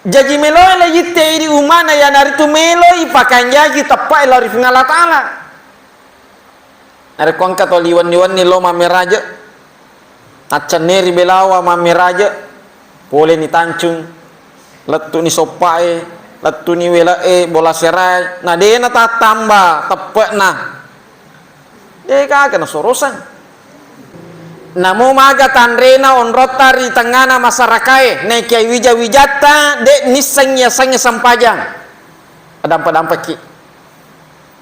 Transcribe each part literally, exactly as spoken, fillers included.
Jaji meloe le yitte idi umana, iyanaritu meloi pakanjaki teppe'e lao ri Puang Allah Ta'ala. Narekko engka toli wenni-wenni lo mammeraje, naccenneri belawa mammeraje, poleni tancung, lettuni soppae, lettuni wele'e, bola serae, na de'na tattamba teppe'na. De' gaga nasorosang. Namo maga tanrena onrotta ri tengngana masarakae, naekiya wija-wijatta de' nisseng yasengnge sempajang. Adampa-dampaki.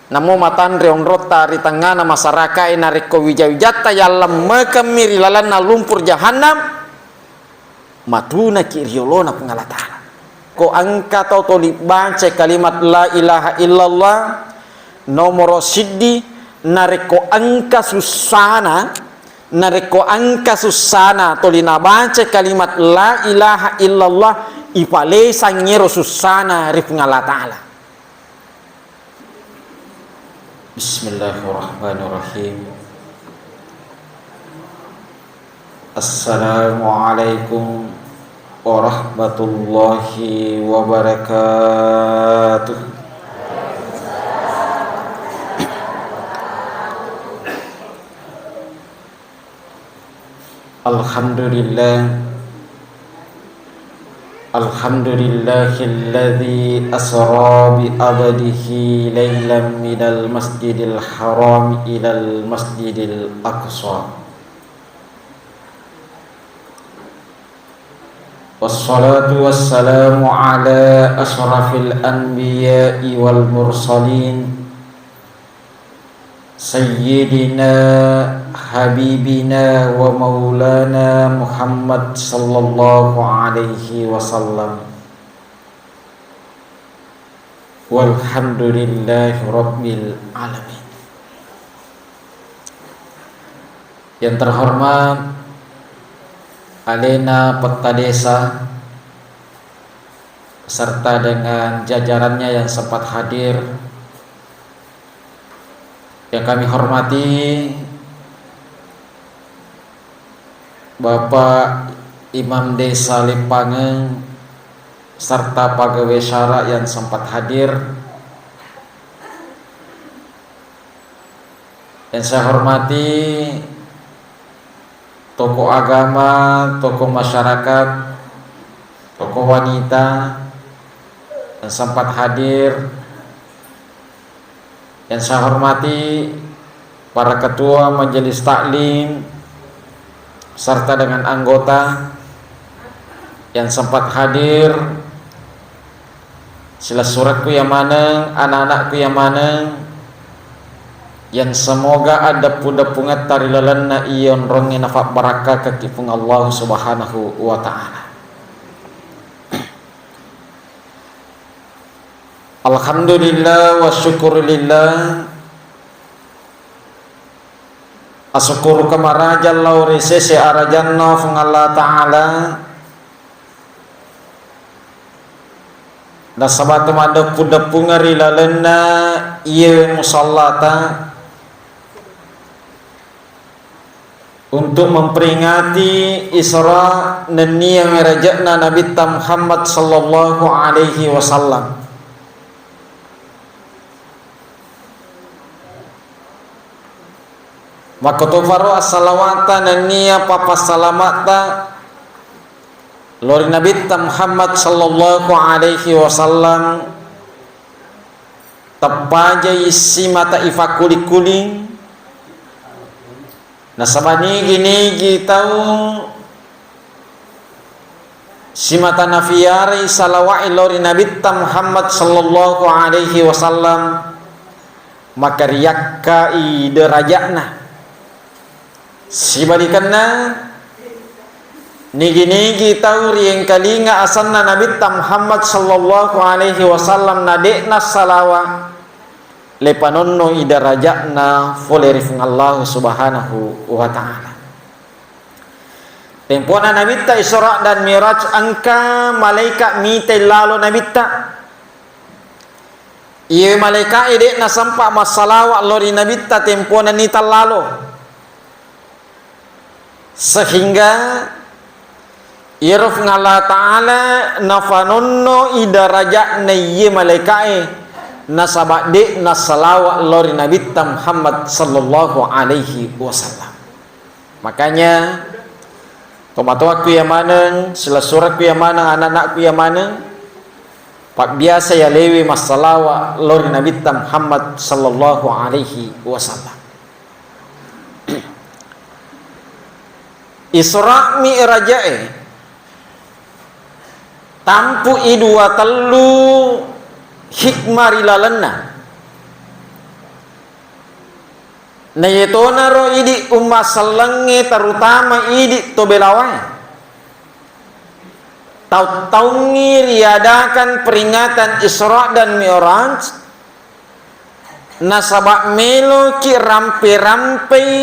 Namo matanre onrotta ri tengngana masarakae, narekko wija-wijatta yallemmekemmi ri lalenna lumpur jahannam, matunaki riolona Puang Allah Ta'ala. Ko engka tau toli baca kalimat la ilaha illallah, nomoro siddi, narekko engka sussana, narekko engka sussana toli nabaca kalimat la ilaha illallah, ipalesang ero sussana ri Puang Allah Ta'ala. Bismillahirrahmanirrahim. Assalamualaikum warahmatullahi wabarakatuh. Alhamdulillah. Alhamdulillahilladzi asra bi abdihi lailan minal masjidil haram ilal masjidil aqsa. Wassalatu wassalamu ala asyrafil anbiya'i wal mursalin, sayyidina habibina wa maulana Muhammad sallallahu alaihi wasallam. Walhamdulillahi rabbil alamin. Yang terhormat alena Petta Desa serta dengan jajarannya yang sempat hadir, yang kami hormati Bapak Imam Desa Lippangeng serta pegawai syara yang sempat hadir. Yang saya hormati tokoh agama, tokoh masyarakat, tokoh wanita yang sempat hadir. Yang saya hormati para ketua majelis taklim serta dengan anggota yang sempat hadir, silessurekku iya maneng, anak-anakku iya maneng, yang semoga addeppu-deppungetta ri lalenna iya onrongnge nafabbarakkakekki Puang Allah Subhanahu wa Ta'ala. Alhamdulillah wa syukurillah. Asukkuruka maraja lao ri sese arajanna Puang Allah Ta'ala, nasaba to maddeppu-deppungeng ri lalenna iye musallata untuk memperingati Isra nennia Miraje'na Nabitta Muhammad sallallahu alaihi wasallam. Makkotoparo assalawatta nennia papassalama'ta lao ri Nabitta Muhammad sallallahu alaihi wasallam, teppajai simata ifakkuli-kuling, nasaba nigi-nigi tau simata nafiarai salawa'e lao ri Nabitta Muhammad sallallahu alaihi wasallam, maka riyakkai deraja'na. Sibalikanna, nigi-nigi tau riengkalinga asenna Nabitta Muhammad sallallahu alaihi wasallam na de'na salawa, lepanonnoi deraja'na fole ri Puang Allah Subhanahu wa Ta'ala. Tempona Nabitta Isra dan Mi'raj, engka malaika mitai lalo Nabitta. Iye malaika'e de'na sempa massalawa lao ri Nabitta tempona nita lalo. Sehingga Iyaro Puang Allah Ta'ala nafanonno i daraja'na iye malaika'e, nasaba' de' nassalawa' lao ri Nabitta Muhammad sallallahu alaihi wasallam. Makanya, tomatoakku iya maneng, silessurekku iya maneng, anak-anakku iya maneng, pabbiasa yalewe massalawa' lao ri Nabitta Muhammad sallallahu alaihi wasallam. Isra Mi'raja'e tampu'i dua tellu hikmah ri lalenna. Nayetonaro idi' umma sellengnge, terutama idi' to Belawae, taung-taungngi riadakan peringatan Isra dan Mi'raj, nasaba' meloki rampe-rampei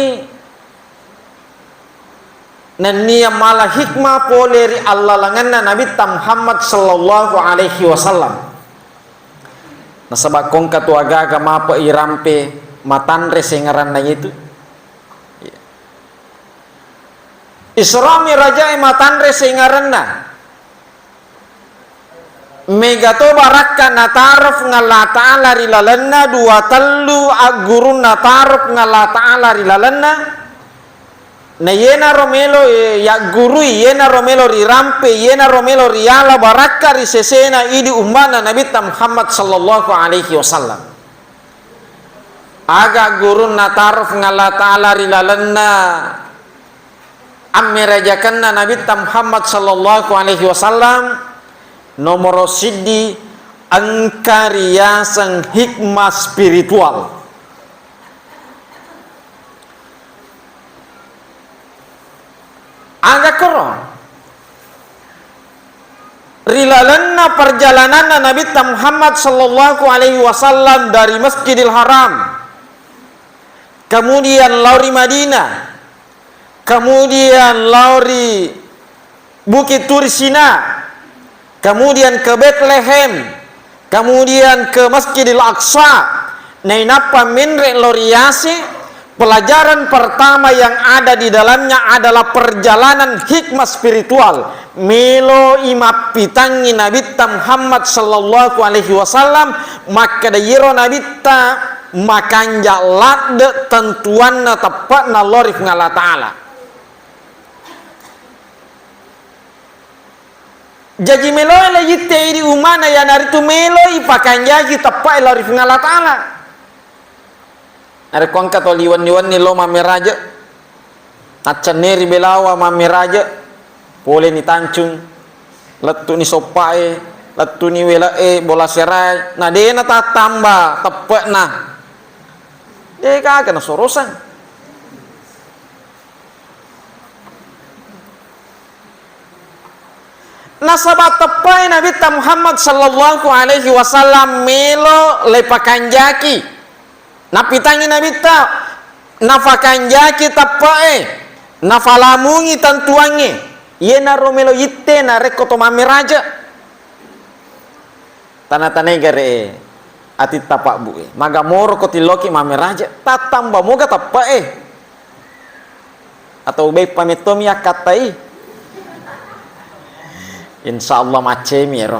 nennia mala hikmah pole ri allalengenna Nabitta Muhammad sallallahu alaihi wasallam. Nasaba' ko engka tu aga-aga mape' irampe, matanre sengaranna itu. Isra Mi'raja'e matanre sengaranna. Mega to barakka nataro Puang Allah Ta'ala ri lalenna, dua tellu aggurunna taro Puang Allah Ta'ala ri lalenna. Na iyenaro melo, eh, yaggurui, iyenaro melo rirampe, iyenaro melo riala barakka ri sesena idi' ummana Nabitta Muhammad sallallahu alaihi wasallam. Aga gurunna taro Puang Allah Ta'ala ri lalenna ammerajakenna Nabitta Muhammad sallallahu alaihi wasallam, nomoro siddi engka riaseng hikmah spiritual. Aga koro? Ri lalenna perjalananna Nabitta Muhammad sallallahu alaihi wasallam dari Masjidil Haram, kemudian lao ri Madinah, kemudian lao ri Bukit Turi Sina, kemudian ke Betlehem, kemudian ke Masjidil Aqsa, nainappa menre' lao ri Yase, pelajaran pertama yang ada di dalamnya adalah perjalanan hikmah spiritual. Meloi mappitangngi Nabitta Muhammad sallallahu alaihi wasallam, makkeda iyaro Nabitta makanja' ladde' tentuanna teppe'na lao ri Puang Allah Ta'ala. Jaji meloi le itte idi' ummana, iyanaritu meloi pakanjaki teppe'e lao ri Puang Allah Ta'ala. Narekko engka to liwenni-wenni lao mammeraje', naccenneri Belawa mammeraje', poleni Tancung, lettu'ni Soppa'e, lettu'ni Wele'e, Bola Serae, na de'na tattamba teppe'na. De'gaga nasorosang. Nasaba teppai Nabitta Muhammad sallallahu alaihi wasallam melo lepakanjaki. Napitangi Nabitta, nafakanjaki teppae, nafalamungi tentuangnge. Iyenaro melo itte narekko to mammeraje. Tana-tanai gare atitta pabbu e. Maga moro ko tilloki mammeraje, tattamba moga teppae. Atau beppa mettomi akkattai. Insya Allah maccemi ero.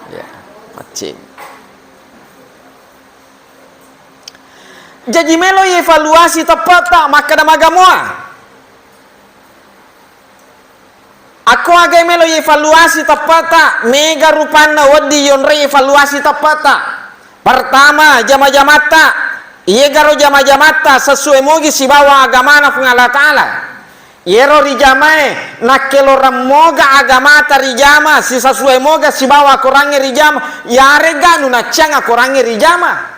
Ya, maccemi. Jaji melo evaluasi teppata makkeda magamoa. Akko aga melo evaluasi teppata, mega rupanna wedding yonroi evaluasi teppata. Pertama, jama-jamatta. Iyegaro jama-jamatta sesuai mogi sibawa agamana Puang Allah Ta'ala. Iyero rijamae, nakkelorang moga agamata rijama, sisasuai moga sibawa akorangnge rijama, yarega nunacciang akorangnge rijama.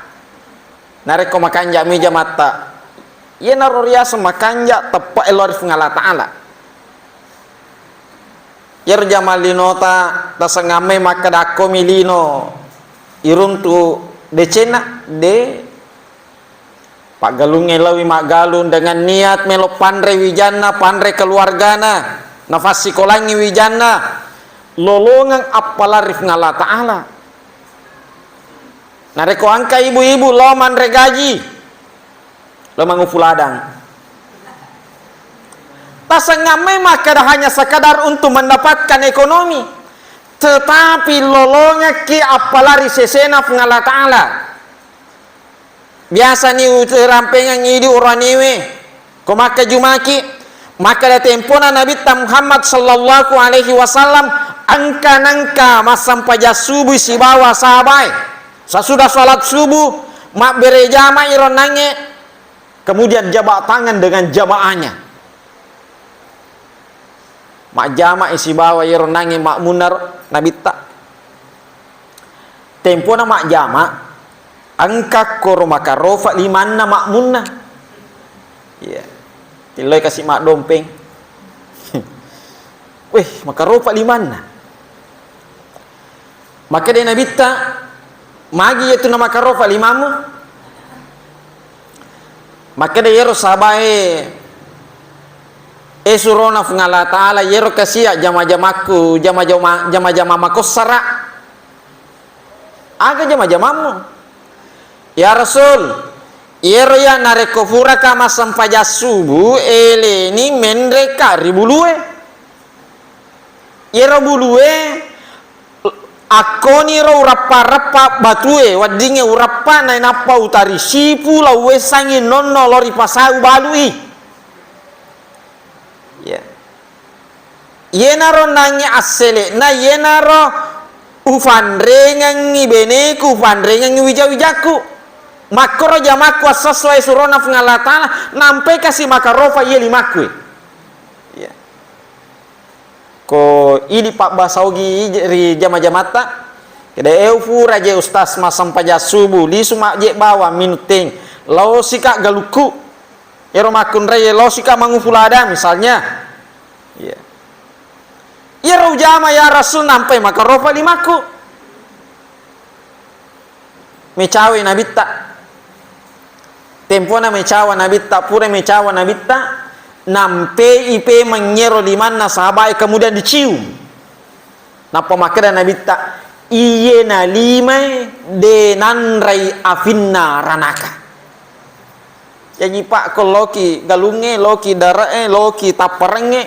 Narekko makanja mi jamatta, iyenaro riaseng makanja teppa lao ri Puang Allah Ta'ala. Iyaro jama linota tasengammai makkeda akkomi lino iruntu decenna, de. Paggalungnge laowi maggalung dengan niat melo panre wijanna, panre keluargana, nafassikolangngi wijanna, lolongeng appalang ri Puang Allah Ta'ala. Narekko engka ibu-ibu lao manre gaji, lao mangupu ladang. Tasengngammai makkeda hanya sekadar untuk mendapatkan ekonomi, tetapi lolongekki appalari sesena Puang Allah Ta'ala. Biasani urampengang idi uraniwe, ko makkajumaki, makkeda tempona Nabitta Muhammad sallallahu alaihi wasallam, engka nengka massempajang subuh sibawa sahabae. Sasudah salat subuh, mabbere jama iro nange, kemudian jabat tangan dengan jamaahnya. Majjama sibawa iyaro nange makmunna ro Nabitta. Tempona majjama, engka koro makarofa limanna makmunna. Iya. Tilloi kasi maddompeng. Weh, makarofa limanna. Makkeda Nabitta, "Magi iyatu namakarofa limammu?" Makkeda iyaro sahabae, "E surona Puang Allah Ta'ala, iyaro kasiya jama-jamakku, jama-jama, jama-jama makossara." "Aga jama-jamammu?" "Ya Rasul, iyaro iya narekko puraka massempajang subuh, eleni menreka ri bulue." Iyaro bulue, akkoniro urappa-rappa batue, weddingnge urappa nainappa utari sipu, lao uwessangngi nonno lao ri pasau balui. Iya. Iyenaro nangnge assele'na, iyenaro ufanrengengngi beneku, ufanrengengngi wija-wijakku. Makkoro jamakku assessoe surona Puang Allah Ta'ala, nampai kasi makarofa iye limakku. Iya. Ko idi pabbasa ogi ri jama-jamatta, keda, "Eu pura je Ustaz massempajang subuh, lisu majje bawang, minung teng, lao sika galukku." Ero makkunrai lao sika mangupu lada misalnya. Iya. Iyaro ujama ya Rasul nampai makarofa limakku. Mecawe Nabitta. Tempona mecawa Nabitta, pura mecawa Nabitta, nampei pemeng iyaro limanna sahabae, kemudian dicium. Nappa makkeda Nabitta, "Iye nalimae de nanrai afinna ranaka." Jaji, Pak, ko loki galungnge, loki dare'e, loki tapparengnge,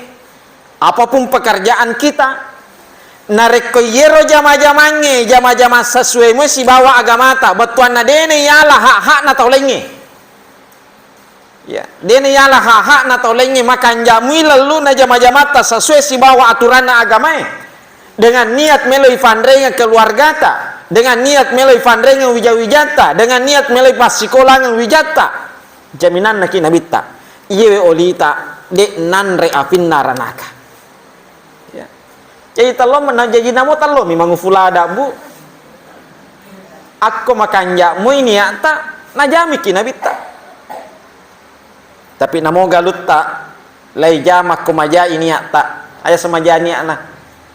apapun pekerjaan kita, narekko iyero jama-jamangnge, jama-jamang sesuai moi sibawa agamata, bettuanna dene yala hak-hakna tau laingnge. Ya, dene yala hak-hakna tau laingnge, makanja mui lelluna jama-jamatta sesuai sibawa aturanna agamae. Dengan niat meloi fanrengeng keluargata, dengan niat meloi fanrengeng wija-wijatta, dengan niat meloi passikolangeng wijatta, jaminanna ki Nabitta, iyewe olita de nanre afinna ranaka. Ya. Jaji tello mena-, jaji namo tello mi mangufu lada, Bu. Akko makanja moi niatta, najamiki Nabitta. Tapi namo galutta, lai jama ko majai niatta. Aya semaja niatna.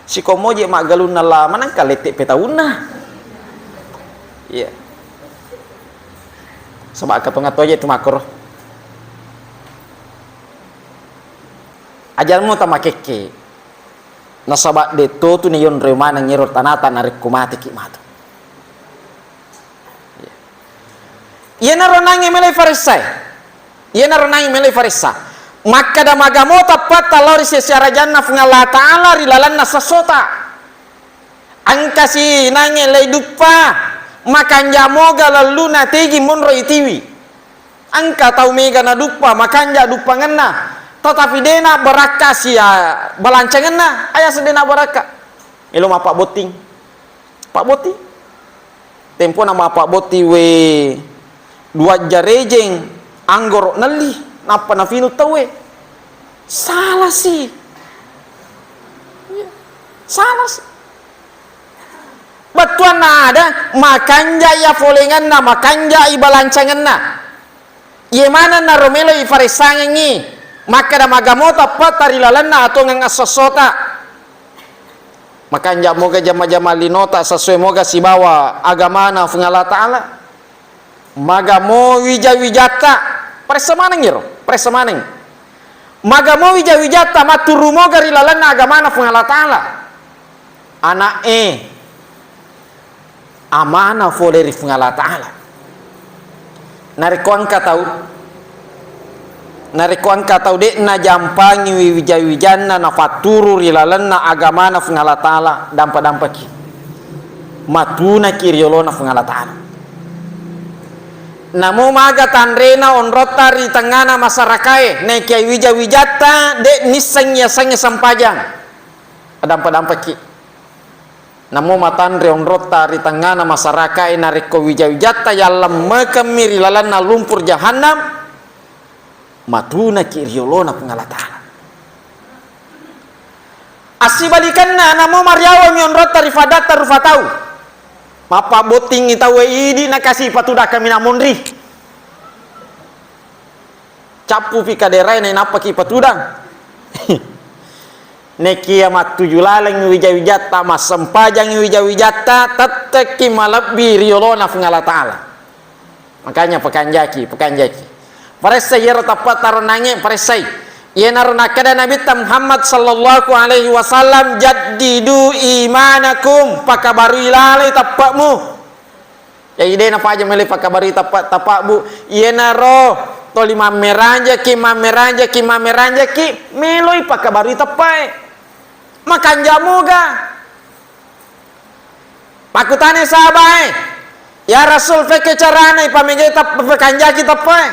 Siko moje maggalunna la manengka lette petaunna. Iya. Saba katonga toje tu makoro. Ajarmu tamakekke. Nasaba de to tu nayonroi maneng ero tanata narekko mateki matu. Iyanaro nangnge meloi faressae. Iyanaro nangnge meloi faressa. Makkeda magamo tappatta lao ri sessi arajanna Puang Allah Ta'ala ri lalenna sessota. Engkasi nangnge lai duppa, makanja moga lelluna tegi monro itiwi. Engka tau mega naduppa, makanja duppangenna, tetapi dena barakka sia balancangenna, ayase dena barakka. Elo mappabbotting. Pabbotting. Tempona mappabbotting we dua jarejeng anggoro nelli, nappa nafinu tauwe. Salah si. Salah si. Bettuanna ada, makanjai afolengenna, makanjai balancangenna. Iye maneng naro meloi ifaressangengngi, makkeda magamo tappatta ri lalenna atongeng essossota. Makanja moga jama-jama linota sesuai moga sibawa agamana Puang Allah Ta'ala. Magamo wija-wijatta, paressa maneng iro, paressa maneng. Magamo wija-wijatta matturu moga ri lalenna agamana Puang Allah Ta'ala. Ana'e amana fole ri Puang Allah Ta'ala. Narekko engka tau, Narekko engka tau de'na jampangi wi-, wija-wijanna nafatturu ri lalenna agamana Puang Allah Ta'ala, dampa-dampaki. Matunaki ri yolona Puang Allah Ta'ala. Namo maga tanrena onrotta ri tengngana masarakae, naekiya wija-wijatta de' nisseng yasengnge sempajang. Dampa-dampaki. Namo matanre onrotta ri tengngana masarakae, narekko wija-wijatta yallemmekemmi ri lalenna lumpur jahannam, matunaki ri yolona Puang Allah Ta'ala. Assibalikenna, namo mariawami onrotta ri fadatta rufa tau. Mappabbottingngi tauwe idi nakasi patudang kaminang monri. Cappupi kaderae nainappaki patudang. Nekia mattuju laleng wija-wijatta, massempajang wija-wijatta, tettekki malebbi ri yolona Puang Allah Ta'ala. Makanya pekanjaki, pekanjaki. Paressai iyaro teppa taronangnge, paressai. Iyanaro nakkeda Nabitta Muhammad sallallahu alaihi wasallam, "Jaddidu imanakum," pakabarui lalai teppe'mu. Jadi de napaja melo pakabarui teppe-, teppe, Bu. Iyanaro toli mammeranjaki, mammeranjaki, mammeranjaki, meloi pakabarui teppe'e. Makanja moga. Makkutana sahabae, "Ya Rasul, pekke carana ipamegai tep-, pekanjaki teppe'e?"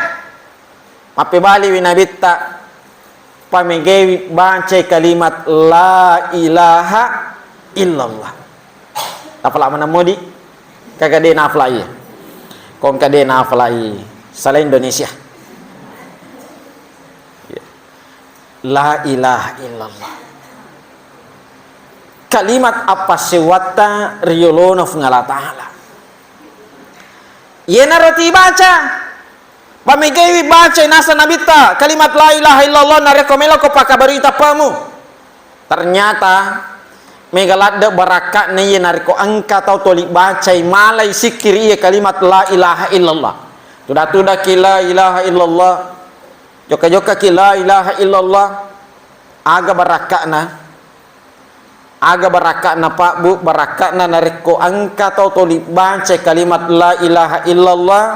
Mappebaliwi Nabitta, "Pamegaiwi bacai kalimat la ilaha illallah." Tafala maneng modi? Kaga de nafalai. Kongka de nafalai. Sala Indonesia. La ilaha illallah. Kalimat appassewatta ri yolona Puang Allah Ta'ala. Iyanaro tibaca, pamegaiwi bacai nasa Nabitta kalimat la ilaha illallah narekko meloko pakabarui teppe'mu. Ternyata mega ladde barakka'na iya narekko engka tau toli bacai malai sikkiri iya kalimat la ilaha illallah. Tuda-tudaki la ilaha illallah. Jokka-jokkaki la ilaha illallah. Aga barakka'na? Aga barakka'na, Pak, Bu? Barakka'na narekko engka tau toli baca kalimat la ilaha illallah,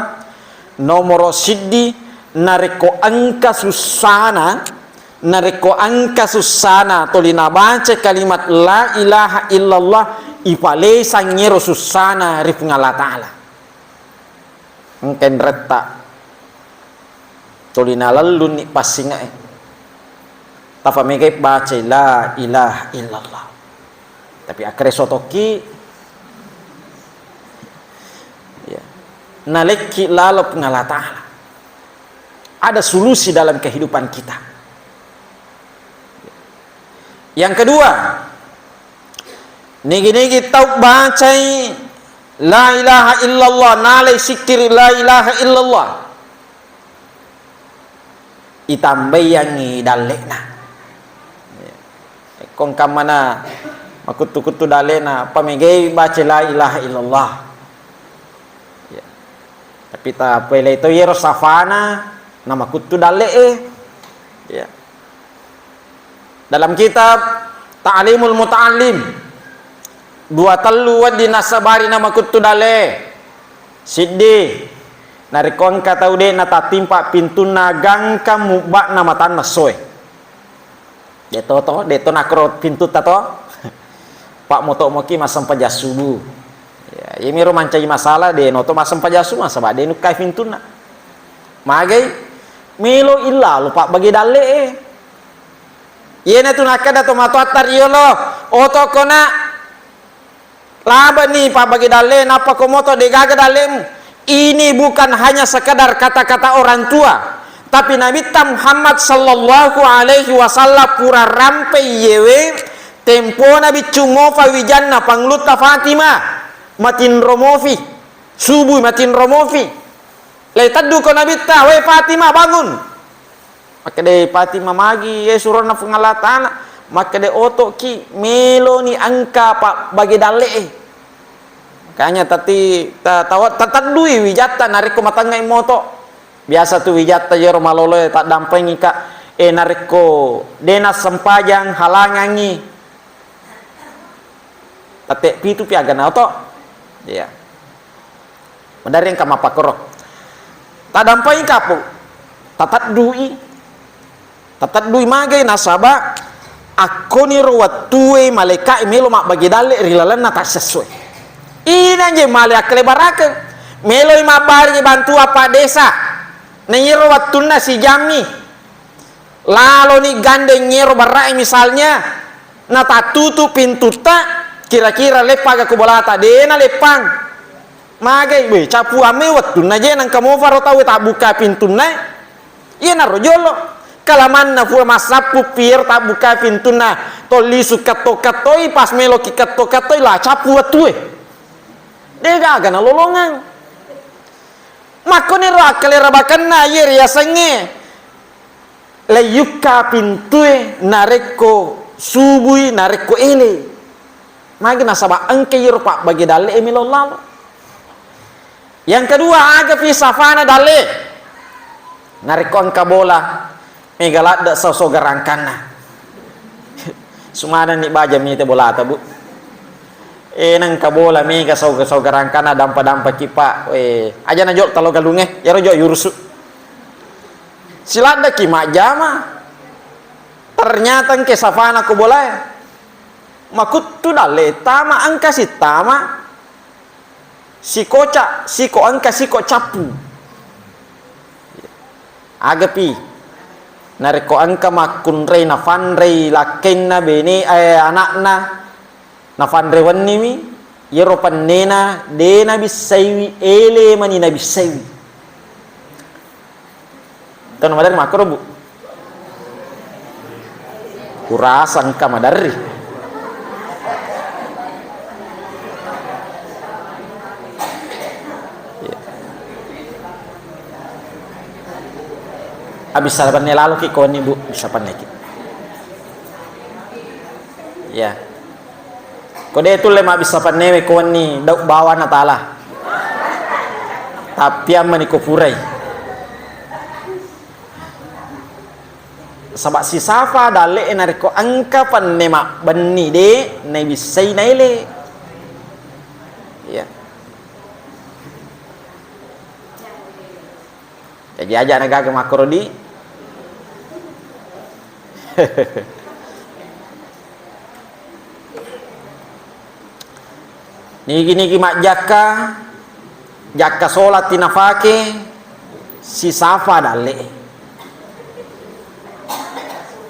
nomoro siddi, narekko engka sussana, narekko engka sussana toli nabaca kalimat la ilaha illallah, ipalesang ero sussana ri Puang Allah Ta'ala. Engka enretta tuli nalellunni passinge'e. Tafamegai bacai la ilaha illallah. Tapi akkere sotokki, ya, nalekki lalo Puang Allah Ta'ala. Ada solusi dalam kehidupan kita. Yang kedua, nigi-nigi tau bacai la ilaha illallah, nalai sikkiri la ilaha illallah, itambaiyangngi dalle'na. Kongkammana makuttu-kuttu dalle'na, pamegai baca la ilaha illallah. Ya. Tapi ta pele to yero safana na makuttu dalle'e. Ya. Dalam kitab Ta'limul Muta'allim, dua tellu wedding nassabari na makuttu dalle. Siddi, narekko engka tau de natattimpa pintunna gangka mubba'na matanna essoe. De to to, de to nakro pintutta to. Pak moto moki massempajang subuh. Ya, iyamiro mancaji masalah, de noto massempajang subuh, nasaba de nukkai pintunna. Magai, melo illa lo Pak bagi dalle'e. Iyanatu nakkeda tomatoatta riyolo, "Oto kona, labani pabbage dalle, nappa ko moto degaga dallemu." Ini bukan hanya sekedar kata-kata orang tua, tapi Nabitta Muhammad sallallahu alaihi wasallam pura rampe iyewe tempona biccu mofa wijanna pangulutta Fatimah, matinro mofi, subuh matinro mofi. Lai tedduko Nabitta, "Wei Fatimah, bangun!" Makkeda Fatimah, "Magi, e, suronna Puang Allah Ta'ala?" Makkeda, "Otoki, meloni engka pa bage dalle'e." Makanya tati ta-, tawa-, tateddui wijatta narekko matengngai moto. Biasa tu wijatta yero maloloe taddampengika, e, narekko de nassempajang halangangi. Tette pitu pi agana oto. Iya. Maderri engka mappakkoro. Tadampai kapu. Tateddui. Tateddui magai nasaba akkoniro wettue malaeka'e melo mabbage dalle ri lalenna tassessoe. Inang je male akkalebarakeng. Meloi mabbarengngi bantuan Pak Desa. Na iyaro wettunna sijammi. Laloni gandeng iyaro barra'e misalnya, natattutu pintutta, kira-kira leppaga ko bolata, de naleppang. Magai, we, capuamme wettunna je nangka mofaro tau tabbukka pintunna. Iyanaro jolo. Kalamanna pura massappu pier tabbukka pintunna, tollisu katto-kattoi, pas meloki katto-kattoi, la cappu wettue. De gaga nalolongang. Makkoniro akkalerabakenna iye riasengnge laiyukka pintue narekko subui, narekko ele. Magi nasaba engka iyaro pabbage dalle'e melo lalo. Yang kedua, agapi safana dalle. Narekko engka bola, mega ladde sau-sau garangkanna. Sumanenni baja mite bolata, Bu. Eh, nengka bola mega sau-, sau garangkanna, dampa-dampa kipa. Eh, aja na jo talo galunge, iyaro jo yurusu. Siladdeki majjama. Ternyata engke safana ko bolae. Makuttu dalle tama, engka sittama. Sikoca, siko engka siko cappu. Agapi, narekko engka makkunrai nafanrei lakkainna bene, eh, anakna, nafanre wennimi, iyaro pennena de nabissaiwi, ele mani nabissaiwi. Tona maderri makkoro, Bu? Kurasa engka maderri. Iya. Abis sabanne laloki koni, Bu, bisa panneki. Iya. Ko de tulle mabbissa pannewe ko wenni dau bawana tala. Tappiammani ko purai. Saba sisafa dalle e narekko engka penne mabbenni de naibissai naele. Iya. Jaji aja na gaga makkoro di. Nigi-nigi majjakka, jakka sola tinafake, sisafa dalle.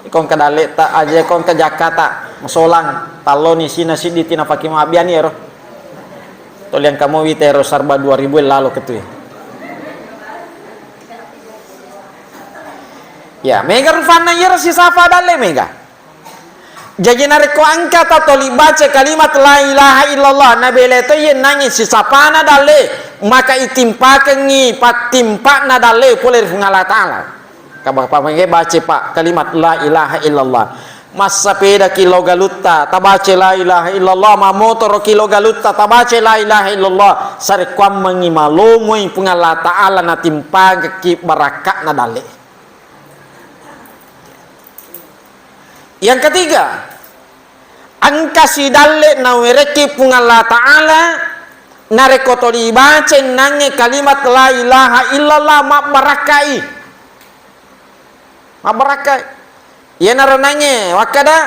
Ikongka dalle ta aja, ikongka jakka ta masolang, talloni sina siddi tinafake mabbiani ero. Toliang kamu wita ero sarba dua ribu lalo ketui. Ya, mega rufanna iyaro sisafa dalle mega. Jaji narekko engka ta toli baca kalimat la ilaha illallah, nabele to iye nangi sisapana dalle, maka itimpakengngi pattimpakna dalle pole ri Puang Allah Ta'ala. Kaba-, pamenge baca pa kalimat la ilaha illallah. Massapedaki lao galutta, tabaca la ilaha illallah, mammotoroki lao galutta, tabaca la ilaha illallah, sarekkuammengngi malomoi Puang Allah Ta'ala natimpangekki barakka'na dalle. Yang ketiga, engka sidalle nawerekki Puang Allah Ta'ala narekko toli baca nangnge kalimat la ilaha illallah mabbarakkai. Mabbarakkai. Iyanaro nangnge wakkada,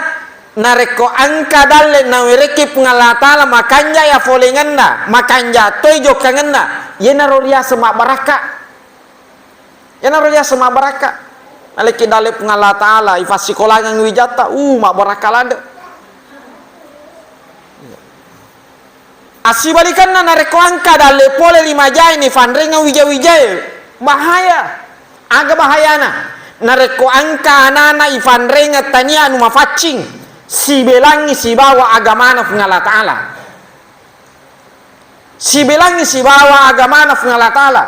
narekko engka dalle nawerekki Puang Allah Ta'ala makanja ya folengenna, makanja toi jokkangenna, iyanaro riaseng mabbarakka. Iyanaro riaseng mabbarakka. Nalekki dalle Puang Allah Ta'ala, ifassikolangeng wijatta, uh, mabbarakka ladde. Assibalikanna, narekko engka dalle pole lima jae nifanrengeng wija-wijae, bahaya. Aga bahayana? Narekko engka anana ifanrengeng tania anu mafaccing, sibelangngi sibawa agamana Puang Allah Ta'ala. Sibelangngi sibawa agamana Puang Allah Ta'ala.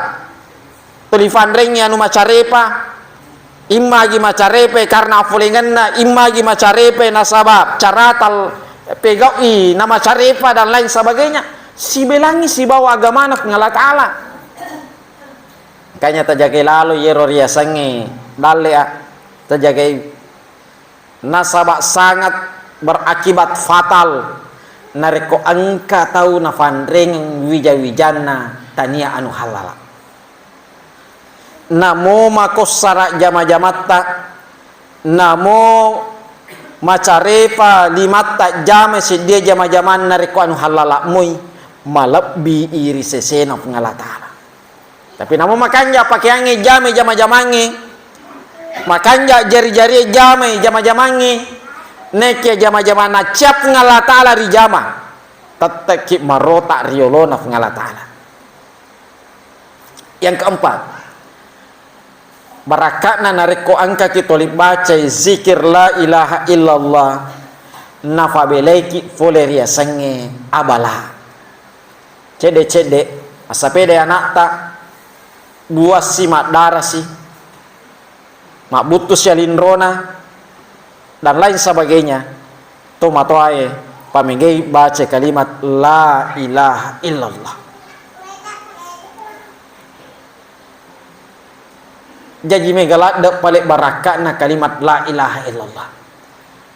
Tuli fanrengngi anu macarepa, immagi macarepa karena affolengenna, immagi macarepa nasaba carata pegau'i na macarepa dan lain sebagainya. Sibelangngi sibawa agamana Puang Allah Ta'ala. Makanya tajagai lalo yero riasengnge dalle a, tajagai. Nasaba sangat berakibat fatal narekko engka tau nafanrengeng wija-wijanna tania anu hallala. Namo makossara jama-jamatta, Namo macarepa limatta jamai seddie jama-jamanna rekko anu hallala moi, malebbi i ri sesena Puang Allah Ta'ala. Tapi namo makanja pakeangnge jamai jama-jamangnge, makanja jari-jarie jamai jama-jamangnge, nekia jama-jamanna cia Puang Allah Ta'ala rijama, tettekki marota ri yolona Puang Allah Ta'ala. Yang keempat, barakka'na narekko engkaki toli bacai zikir la ilaha illallah, nafabelaiki pole riasengnge abala. Cedde-cedde, massapedai anakta, buassi, maddarasi, mabbuttusi alinrona, dan lain sebagainya, tomatoae pamegei baca kalimat la ilaha illallah. Jaji mega ladde pale barakka'na kalimat la ilaha illallah.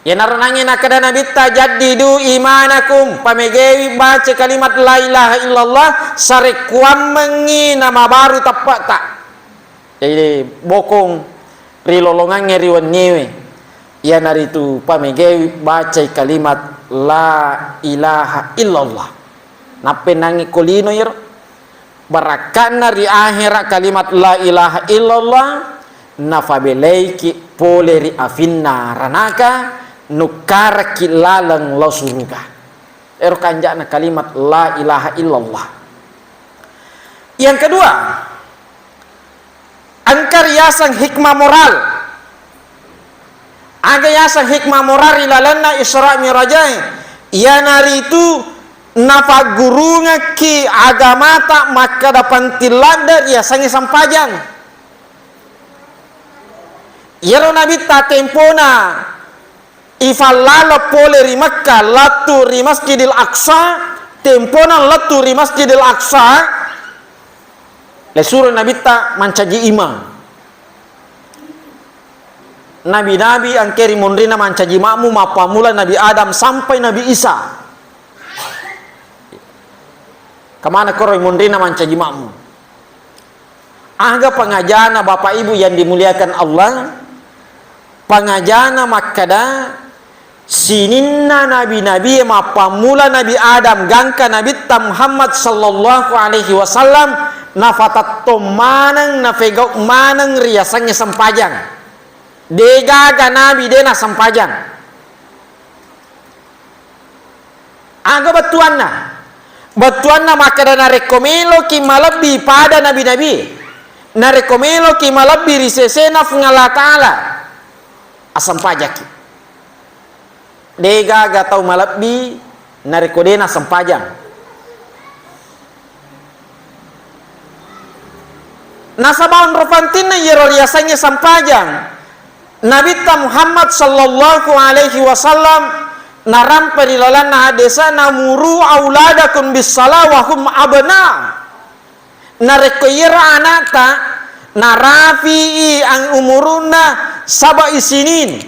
Iyanaro nangnge nakkeda Nabitta, "Jaddidu imanakum," pamegewi baca kalimat la ilaha illallah, sarekkuammengngi namabaru teppe'ta. Jadi, bokong ri lolongangnge ri wenniewe, iyanaritu pamegewi bacai kalimat la ilaha illallah. Nappenangngi ko lino iyaro. Barakka'na ri ahera kalimat la ilaha illallah, nafabelaiki pole ri afinna ranaka, nukkarakki laleng lao suruga. Ero kanja'na kalimat la ilaha illallah. Yang kedua, engka riaseng hikmah moral. Aga yaseng hikmah moral ri lalenna Isra Mi'rajae? Iyanaritu napaggurungekki agamata makkeda penting ladde riasengnge sempajang. Iyaro Nabitta tempona ifallaleng pole ri Mekkah, lettu ri Masjidil Aqsa, tempona lettu ri Masjidil Aqsa, lesuro Nabitta mancaji imang. Nabi-nabi engkae ri munrinna mancaji makmum, mappammula Nabi Adam sampai Nabi Isa. Kemana koro ri munrinna mancaji makmum? Aga pangajana Bapak Ibu yang dimuliakan Allah? Pangajana makkeda, sininna nabi-nabie mappammula Nabi Adam gangka Nabitta Muhammad sallallahu alaihi wasallam, nafatettong maneng, nafegau maneng riasengnge sempajang. Degaga nabi de nasempajang. Aga bettuanna? Bettuanna makkeda narekko meloki malebbi pada nabi-nabi, narekko meloki malebbi ri sesena Puang Allah Ta'ala, assempajaki. Degaga tau malebbi narekko de nasempajang. Nasaba onro pentinna iyaro riasengnge sempajang, Nabitta Muhammad sallallahu alaihi wasallam narampe ri lalenna hadesana, "Muru auladakum bis salah wa hum abna." Narekko iyaro anakta narapi'i ang umurunna saba'i sinin,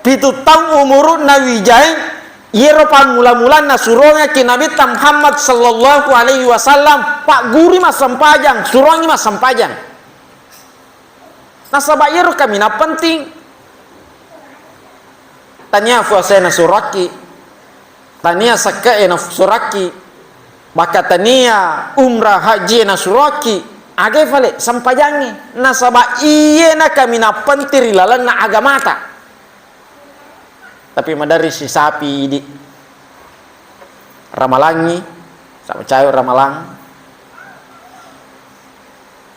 pitu taung umurunna wijae, iyaro pammula-mulanna surongekki Nabitta Muhammad sallallahu alaihi wasallam, pagguri massempajang, surongi massempajang. Nasaba iyaro kaminang penting. Tania puasae nasuroakki, tania sekke'e nasuroakki, bahkan tania umrah haji nasuroakki, aga fale sempajangnge. Nasaba iyena kaminang penting ri lalenna agamata. Tapi maderri sisapi idi. Ramalangngi, sama cawe ramalang.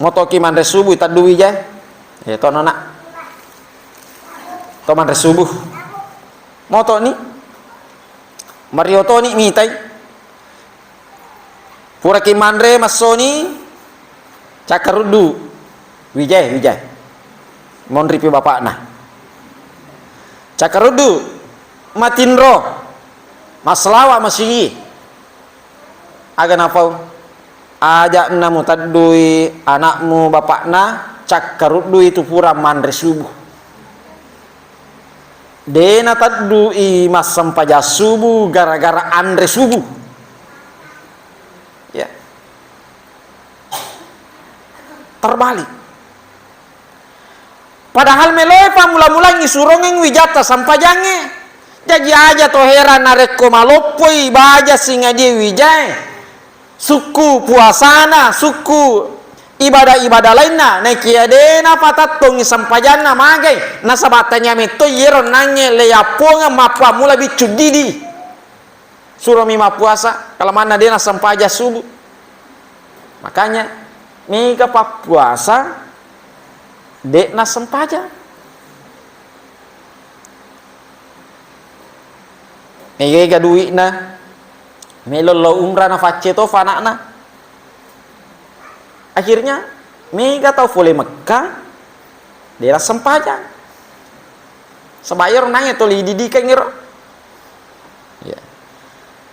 Motoki manre subuh, tadduwi jai. Ya, tono nak. To manre subuh. Motoni. Mario toni mitai. Puraki manre massoni, cakkaruddu. Wijai, wijai. Monripi bapakna. Cakkaruddu, matinro, massalawa masigi. Aga napau? Aja'na mutaddui anakmu bapakna, cakkaruddui tu pura manre subuh. De nateddu'i massempajang subuh gara-gara anre subuh. Ya. Terbalik. Padahal meloe pammula-mulangngi surongeng wijatta sempajangnge. Jaji aja to heran narekko maloppoi baja singadie wijae, sukku puasana, sukku ibadah-ibadah lainna, naekia de napatattongi sempajanna, magai, nasaba tania metto iyero nangnge leiappongeng mappammula biccu didi. Suromi mappuasa, kalamanna de nassempajang subuh. Makanya, mega pappuasa, de nassempajang. Mega-ega dui'na, melo lao umrah nafaccetofa ana'na. Akhirnya, mega tau fole Mekka, de nassempajang. Saba iyaro nangnge toli didikeng iro. Ya.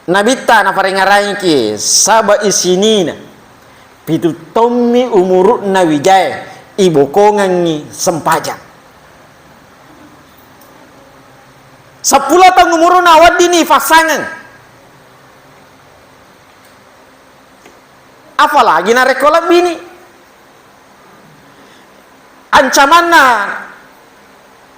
Nabitta naparengarangki, saba isinina, pitu tommi umuru'na wijae, ibokongengngi sempajang. Seppulo taung umuru'na weddini ifassangeng. Apalagi narekko lebbini. Ancamanna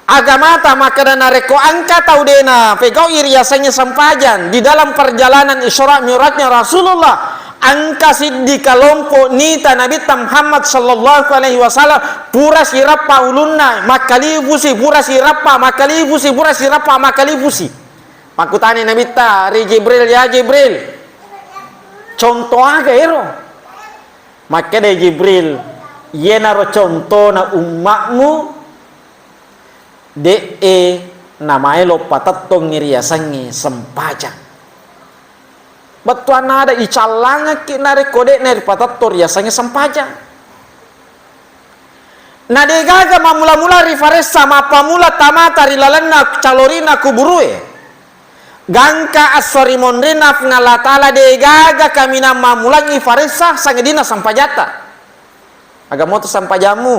agamata makkeda narekko engka tau de napegau'i riasengnge sempajang di dalam perjalanan Isra Mi'rajnya Rasulullah, engka siddi kalompo nita Nabitta Muhammad sallallahu alaihi wasallam pura sirappa ulunna, makkalipusi, pura sirappa, makkalipusi, pura sirappa, makkalipusi. Makkutani Nabitta ri Jibril, "Ya Jibril, conto aga ero?" Makkeda Jibril, "Iyenaro contona umma'mu, de'e namaelo patettongngi riasengnge sempajang." Bettuanna ada icallangekki narekko de'na ripatettong riasengnge sempajang. Na degaga mammula-mula rifaressa, mappamula tamata ri lalenna calorina kuburue. Gangka esso ri monrinna Puang Allah Ta'ala, degaga kaminang mammulangngi faressa sangadinna sempajatta. Aga moto sempajammu?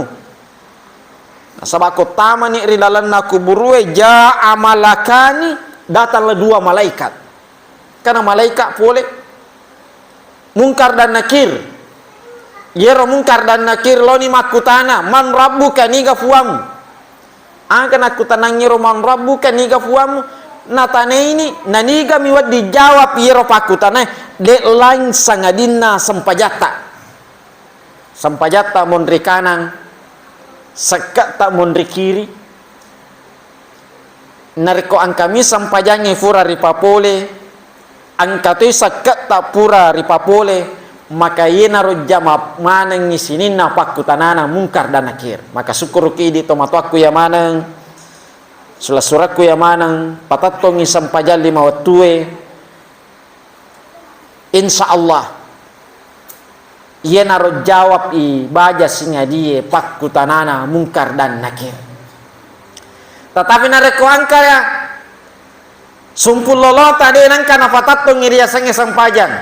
Nasaba ko tamani ri lalenna kuburue, jaa malakani, datanglah dua malaikat. Kana malaika pole. Mungkar dan Nakir. Iyero Mungkar dan Nakir loni makkutana, "Man rabbuka, niga fuammu?" Aga nakkutanangngiro, "Man rabbuka, niga fuammu?" Natanaini, nanigami wedding jawab iyero pakkutanae, de lain sangadinna sempajatta. Sempajatta monri kanang, sekke'ta monri kiri. Narekko engkami sempajangnge pura ripapole, engka toi sekke'ta pura ripapole, maka iyenaro jama manengngi sininna pakkutanana Mungkar dan Nakir. Maka sukkuruki idi tomatoakku iya maneng, sula-surakku iya maneng, patettongngi sempajang lima wettue, Insya Allah, iyanaro jawab i baja singadie pakkutanana Mungkar dan Nakir. Tetapi narekko engka ya sumpung lolota de nengka napatattongi riasengnge sempajang,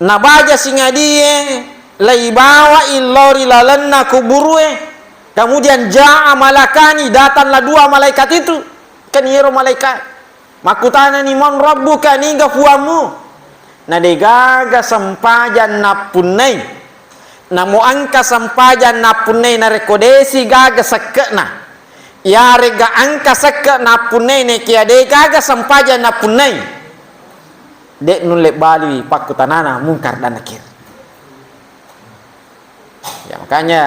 nabaja singadie leibawa i lao ri lalenna kuburue, kemudian jaa malakani, datanglah dua malaikat itu, kan iyaro malaikat. Makkutanani, "Man rabbuka, niga fuammu?" Na degaga sempajang nappunnai. Namo engka sempajang nappunnai narekko desi gaga sekke'na. Iyarega engka sekke' nappunnai nekia degaga sempajang nappunnai. De nulle baliwi pakkutanana Mungkar dan Nakir. Ya, makanya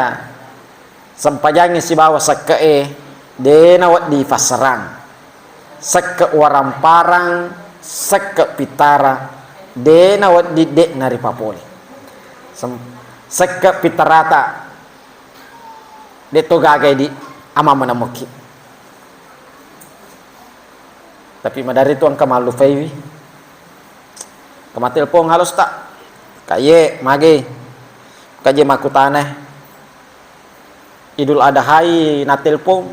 sempajangngi sibawa sekke'e de nawedding ifassarang. Sekke' waramparang, sekke' pittara, de nawedding de naripapole. Sem-, sekke' pittarata de to gagai di amang manamukki. Tapi maderri tu engka mallupaiwi. Engka mattelpong, "Halo, Sta." "Kak, iye, mage?" "Kaje makkutana. Idul Adhai nattelpong."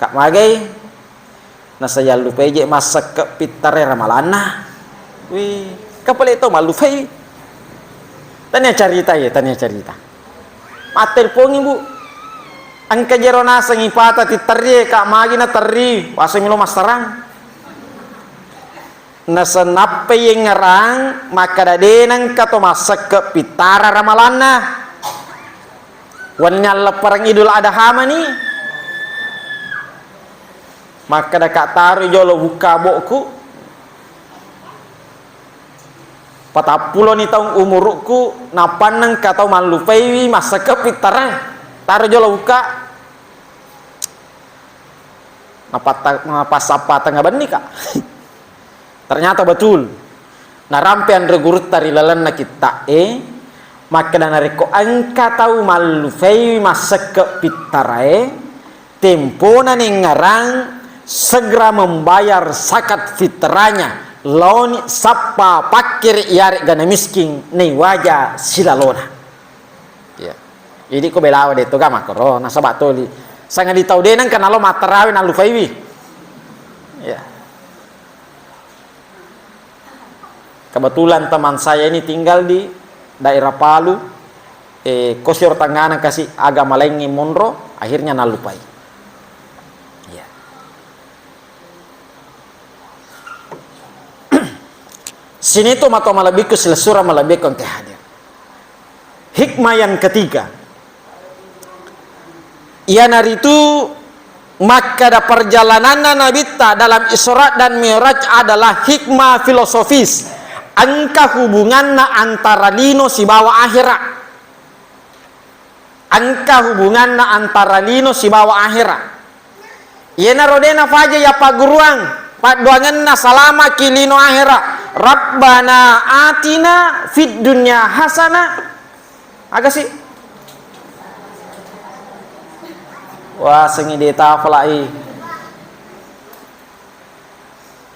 "Kak, mage?" "Nasayallupai je massekke' pittare ramalanna." Wih, kapale to mallupai. Tania carita ye, tania carita. Mattelpongi, Bu. Engka jero naseng ipata titterrie, Kak, magi naterri, waseng milo massarang. Nasenappai yengngerang, makkada de nengka to massekke' pittara ramalanna. Wenni alleppereng Idul Adha mani, makkeda ka, "Taroi jolo bukka bokku, patappuloni taung umurukku, nappanna engka tau mallupaiwi massekke pittarae. Taro jolo bukka." Napatta-, napassappa tengnga benni, Kak. Ternyata betul. Narampe anre gurutta ri lalenna kitta'e, makkeda, narekko engka tau mallupaiwi massekke pittarae, tempona nengngerang segera membayar zakat fitrahnya, laoni sappa pakkere iyare'ga namisking naiwaja silalona. Iya. Jadi ko belawa de to ga makkoro, nasaba toli. Sangadi tau de nengka nalo mattarawe nallupaiwi. Iya. Kebetulan teman saya ini tinggal di daerah Palu, eh, kosiro tangana kasi aga malengngi monro, akhirnya nallupai. Iya. Sini tu matoa malebbiku silessureng malebbiku engka hadir. Hikmah yang ketiga, iyanaritu makkeda perjalananna Nabitta dalam Isra dan Mi'raj adalah hikmah filosofis, engka hubunganna antara lino sibawa akhera. Engka hubunganna antara lino sibawa akhera. Iyanaro de nafaja yappagguruang paddoangenna salamaki lino akhera. Rabbana atina fid dunya hasanah. Aga sih? Wah, sengi de tafalai.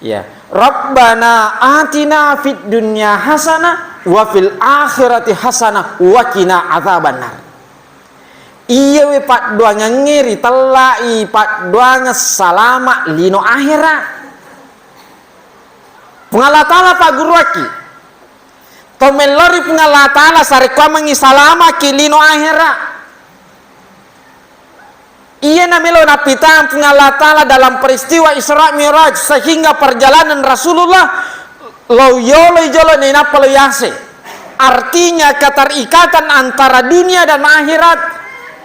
Ya. Rabbana atina fid dunya hasanah wa fil akhirati hasanah wa qina adzabannar. Iyawe paddoangengnge ritellai paddoangeng salama lino akhera. Puang Allah Ta'ala pagguruakki. To mellori Puang Allah Ta'ala sarekkuammengngi salamaki lino akhera. Iya namelo napitang Puang Allah Ta'ala dalam peristiwa Isra Mi'raj, sehingga perjalanan Rasulullah lo yoloi jolo nainappa lo yase. Artinya, keterikatan antara dunia dan akhirat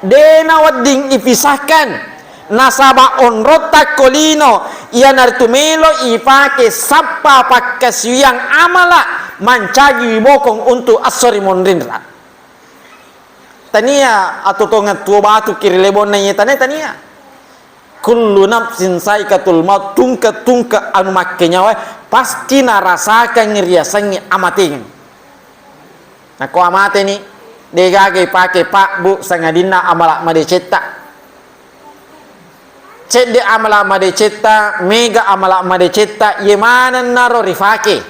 de nawedding ipisahkan. Nasaba onrotta ko lino iyanaritu melo ipake sappa pakkasiwiang amala mancaji wibokong untuk esso ri monrinra. Tania atotongeng tuo batuki ri lebonna iye tane, tania. Kullu nafsin saikatul maut, tungke-tungke anu makkenyawae pasti narasakangngi riasengnge amatengeng. Nako amateni, degaga ipake pabbu sangadinna amala madecetta. Cedde amala madecetta, mega amala madecetta, iye manennaro rifake.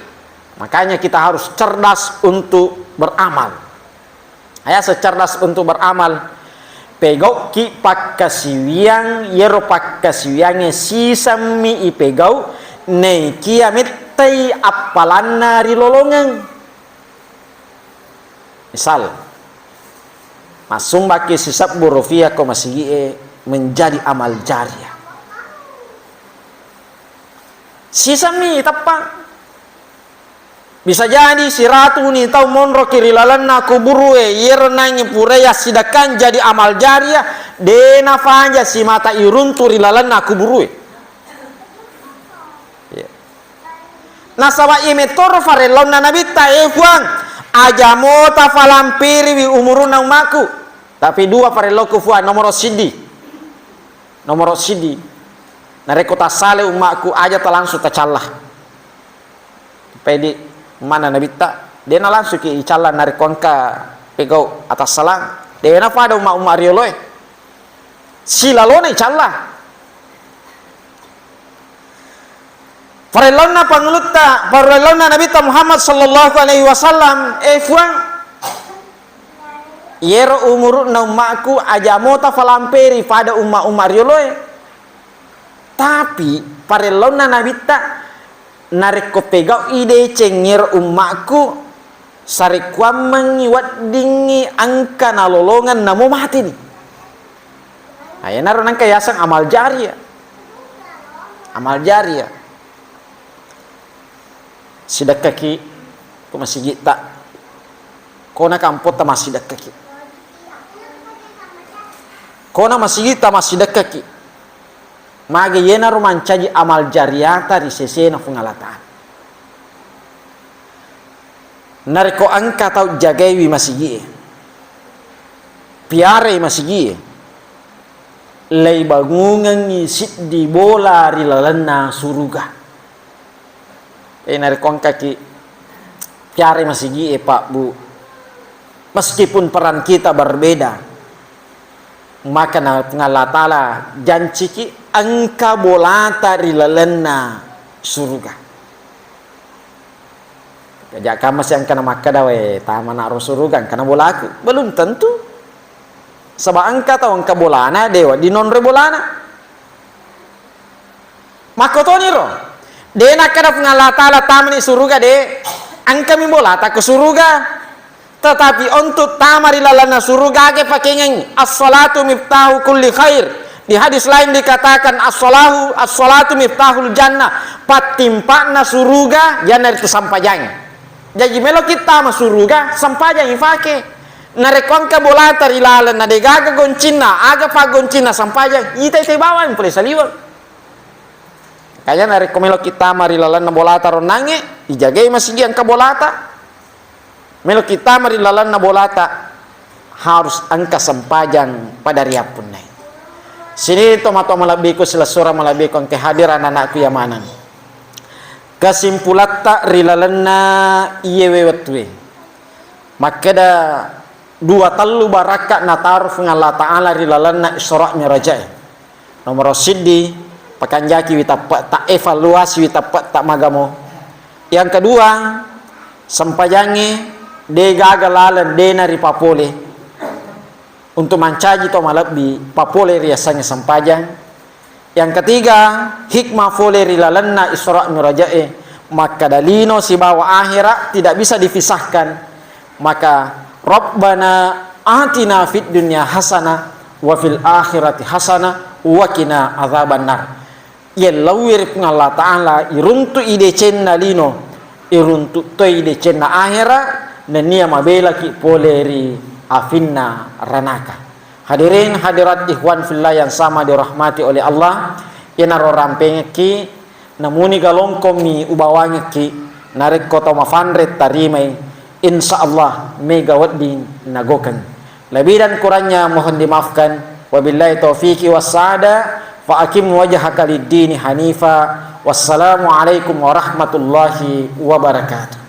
Makanya kita harus cerdas untuk beramal. Ayaseng cerdas untuk beramal, pegau'ki pakkasiwiang, yero pakkasiwiangnge sisemmi ipegau, naikia mettai appalanna ri lolongeng. Misal, massumbakki sisebbu rufiah ko masigi'e menjadi amal jariah. Sisemmi teppa. Bisa jadi siratuni tau monroki ri lalenna kuburue, iyero nangnge purae yassidekkang jadi amal jariah, de nafaja simata iruntu ri lalenna kuburue. Iya. Nasaba iye mettoro farellonna Nabitta, "E Puang, aja mota falampiriwi umuru'na ummaku." Tapi dua farellokku, Puang, nomoro siddi. Nomoro siddi. Narekko tassale ummaku, aja talangsung tacalla. Pedi mana Nabitta, de nalangsungki icalla narekko engka pegau atassalang. De nafada umma-umma rioloe. Silalona icalla. Farellonna pangulutta, farellonna Nabitta Muhammad sallallahu alaihi wasallam, e Fuang, iyero umuru'na ummaku aja mota falamperi pada umma-umma rioloe. Tapi farellonna Nabitta, narekko pegau'i deceng iyero ummaku, sarekkuammengngi weddingngi engka nalolongeng namo mateni. Nah, iyanaro nengka yaseng amal jariah. Amal jariah. Sidekkaki ko masigitta, kona kampotta massidekkaki. Kona masigitta massidekkaki. Magi yenaro mancaji amal jariyata ri sesena Puang Allah Ta'ala. Narekko engka tau jagaiwi masigie, piarai masigie, leibangungengngi siddi bola ri lalenna suruga. E, narekko engkaki piarai masigie, Pak, Bu, meskipun peran kita berbeda, maka na Puang Allah Ta'ala janciki engka bolata ri lalenna suruga. Jaja kamma si engkana makkeda, "We, tamana ro suruga engkana bolaku." Belum tentu. Saba engka tau engka bolana, de wedding nonroi bolana. Makkotoniro. De nakkeda Puang Allah Ta'ala tamani suruga, de. Engkami bolata ko suruga. Tetapi untuk tama ri lalenna suruga, aga pakengengngi? As-salatu miftahu kulli khair. Di hadis lain dikatakan, "As-salahu, as-salatu miftahul jannah." Pattimpa'na suruga, iyanaritu sampajang. Jaji, meloki tama suruga, sampajang ifake. Narekko engka bolata ri laleng, na degaga goncinna, aga paggoncinna, sampajang. Ita-ita bawang pole saliweng. Kaya narekko meloki tama ri lalenna bolata ronnangnge, ijagai masigi engka bolata. Meloki tama ri lalenna bolata, harus engka sempajang pada riappunnai. Sini tomatoa malebbiku, silessureng malebbiku engka hadir anak-anakku iya maneng. Kesimpulatta ri lalenna iyewe wettue. Makkeda dua tellu barakka nataro Puang Allah Ta'ala ri lalenna Isra Mi'raja'e. Nomoro siddi, pakanjakiwi tappe'ta, evaluasiwi tappe'ta magamo. Yang kedua, sempajangnge degaga laleng dena ripapole untuk mancaji to malebbi papole riassangnge sempajang. Yang ketiga, hikmah fole ri lalenna Isra Mi'raja'e, makkeda lino sibawa ahera tidak bisa dipisahkan. Maka, "Rabbana atina fid dunya hasanah wa fil akhirati hasanah wa qina adzabannar." Yellauwi ri Puang Allah Ta'ala, iruntu'i decenna lino, iruntu toi decenna ahera, nennia mabelaki pole ri afinna ranaka. Hadirin hadirat ikhwan fillah yang sama dirahmati oleh Allah, iyanaro rampengekki, namuni galongkommi ubawangekki, narekko tau mafanre tarimai, insya Allah mega wedding nagokeng. Lebih dan kurangnya mohon dimaafkan. Wabillahi taufiqi wassada. Fa aqim wajhaka lid-dini hanifa. Wassalamualaikum warahmatullahi wabarakatuh.